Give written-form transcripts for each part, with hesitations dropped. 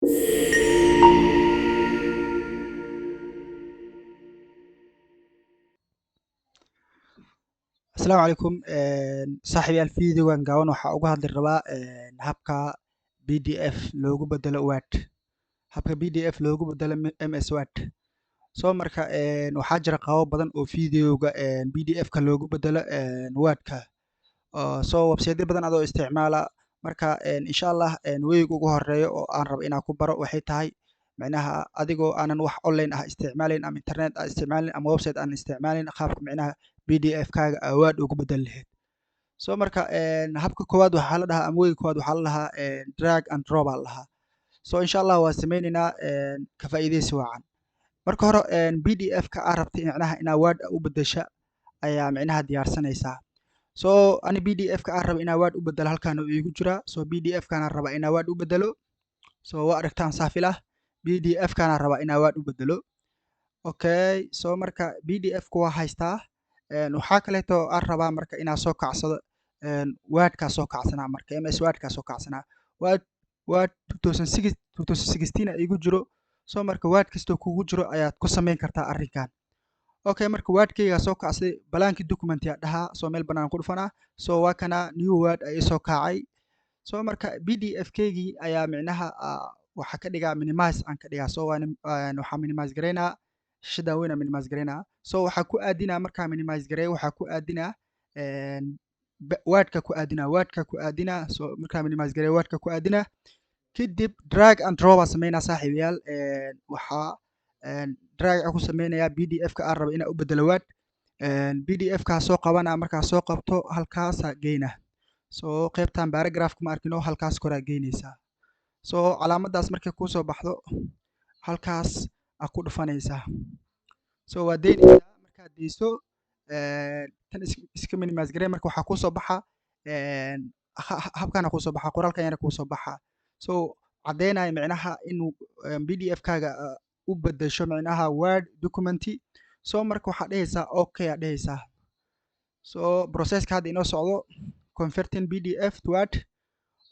Asalaamu calaykum saaxiibayaal. Videogan gaaban waxaa uga hadli rabaa habka PDF loogu bedelo Word, habka PDF loogu bedelo MS Word. So marka waxaa jira qaabab badan oo videoga PDF ka loogu bedelo Wordka, so websiteyo badan adoo isticmaala. Marka insha Allah weyga ugu horeeyo oo aan rabo inaan ku baro waxay tahay micnaha adigoo aanan wax online ah isticmaalayn ama internet ah isticmaalayn ama website aan isticmaalayn, qaabka micnaha PDF kaaga aa Word ugu bedeli lahayd. So marka habka koowaad waxaa la dhahaa ama weyga koowaad waxaa la dhahaa drag and drop aa la dhahaa. So insha Allah waa sameyneynaa, ka faa'iideysi wacan. Marka hore PDF ka aa rabtay micnaha inaa Word u bedesha ayaa micnaha diyaarsanaysaa. So ani PDF ka aan raba inaa Word u bedelo halkaan uu iigu jiraa. So PDF kaan aan rabaa inaa Word u bedelo. So waa aragtaan saafil ah, PDF kaan aan rabaa inaa Word u bedelo. Okay, so marka PDF ku waa haystaa. Waxaa kaleeto aan rabaa marka inaa soo kacsado Wordkaa soo kacsanaa, marka MS Wordkaa soo kacsanaa. Word 2006 2016 aa iigu jiro. So marka Word kastoo kugu jiro ayaad ku samayn kartaa arrinkan. Okay, marka Wordkaygaa soo kacsaday, blank document yaa dhahaa. So meel banaan ku dhufanaa. So waa kana, new Word ayaa isoo kacay. So marka PDF kaygii ayaa micnaha waxaa ka dhigaa minimize aan ka dhigaa. So waxaa minimize garaynaa shishadan weyn aan minimize garaynaa. So waxaa ku aadinaa, markaa minimize gareeyo, waxaa ku aadinaa Wordka ku aadinaa, Wordka ku aadinaa. So markaa minimize gareeyo, Wordka ku aadinaa, kadib drag and drop aa sameynaa, saaxiibayaal. Waxaa drag aan ku sameynayaa PDF ka aan rabo inaan u bedelo Word. PDF kaa soo qabanaa, markaa soo qabto halkaasaa geynaa. So qaybtan paragraphka ma arkino, halkaas koraa geynaysaa. So calaamadaas markay kuusoo baxdo, halkaas aa ku dhufanaysaa. So waa deynaysaa. Markaad deyso, tan iska minimize garee. Marka waxaa kuusoo baxa habkaana kuusoo baxa, qoraalkan yana kuusoo baxa. So caddeynaya micnaha inuu PDF kaaga u bedesho micnaha Word documenti. So marka waxaad dhehaysaa okay aad dhehaysaa. So processka hadda inoo socdo, converting PDF to Word.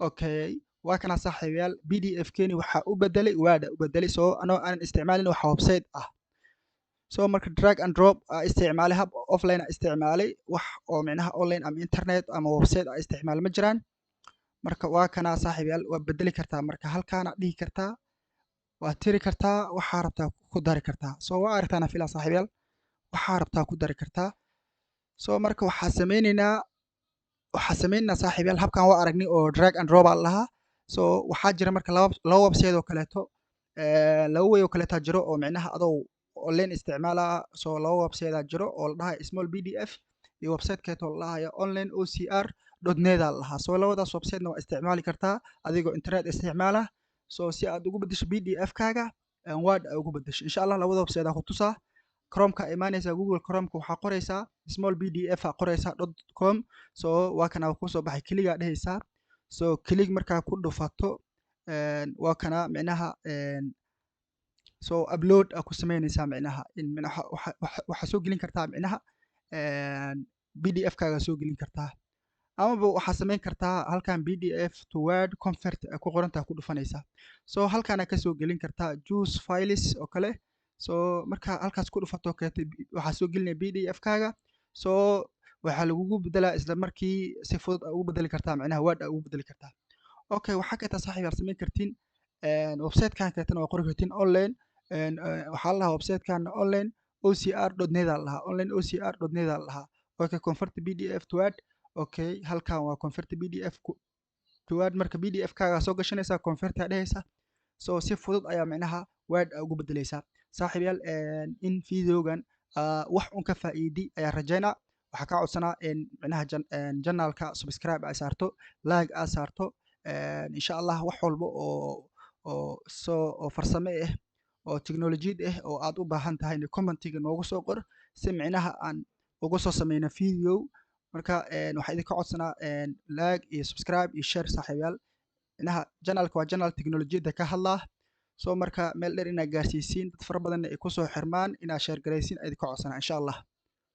Okay, waa kana, saaxiibayaal, PDF keeni waxaa u bedelay Word u bedelay. So anoo aanan isticmaalin waxa website ah. So marka drag and drop aa isticmaalay, hab offline aa isticmaalay, wax oo micnaha online ama internet ama website aa isticmaal ma jiraan. Marka waa kana, saaxiibayaal, waa bedeli kartaa. Marka halkaana dhihi kartaa, waa tiri kartaa, waxaa rabtaa ku dari kartaa. So waa aragtaana filaa, saaxiibayaal, waxaa rabtaa ku dari kartaa. So marka waxaa sameyneynaa, saaxiibayaal, habkan waa aragnay oo drag and drop aa la dhahaa. So waxaa jira marka laba website oo kaleeto, laba way oo kaleetaa jiro oo micnaha adoo online isticmaala. So laba website aa jiro oo la dhahayo small PDF iyo website kaleeto oo la dhahayo online OCR.net aa la dhahaa. So labadaas website-na waa isticmaali kartaa adigoo internet isticmaala, so si aad ugu bedesho PDF kaaga Word aa ugu bedesho. Insha Allah labada website aa ku tusaa. Chromeka imaanaysaa, Google Chromeka waxaa qoraysaa small PDF aa qoraysaa .com. So waa kana kusoo baxay, click aa dhehaysaa. So click markaa ku dhufato, waa kana micnaha. So upload aa ku sameynaysaa micnaha in micnaha waxaa soo gelin kartaa micnaha PDF kaaga soo gelin kartaa, amaba waxaa sameyn kartaa halkan PDF to Word convert ay ku qorantaha ku dhufanaysaa. So halkaana kasoo gelin kartaa, choose files oo kale. So marka halkaas ku dhufato keeto, waxaa soo gelinaya PDF kaaga. So waxaa lagugu bedelaa isla markii, si fudud aa ugu bedeli kartaa micnaha Word aa ugu bedeli kartaa. Okay, waxaa kaleeta, saaxiib yaal, samayn kartiin website-kan kaleetana waa qori kartiin online. Waxaa la dhahaa website-kan online OCR.net aa la dhahaa, online OCR.net aa la dhahaa. Okay, convert PDF to Word. Okay, halkan waa convert PDF to Word. Marka PDF kaaga soo gashanaysaa, convert aa dhehaysaa. So si fudud ayaa micnaha Word aa ugu bedeleysaa. Saaxiibayaal, in videogan wax un ka faa'iidi ayaa rajaynaa. Waxaa kaa codsanaa in micnaha channelka subscribe aa saarto, like aa saarto. Insha Allah wax walba oo soo oo farsame ah oo teknolojiyad ah oo aad u baahan tahay, commentiga noogu soo qor si micnaha aan uga soo sameyno video. Marka waxaa idinka codsanaa like iyo subscribe iyo share, saaxiibayaal. Micnaha channelka waa channel teknolojiyadda ka hadlaa. So marka meel dheer inaad gaarsiisiin, dad fara badanna ay kusoo xirmaan, inaad share garaysiin idinka codsanaa insha Allah.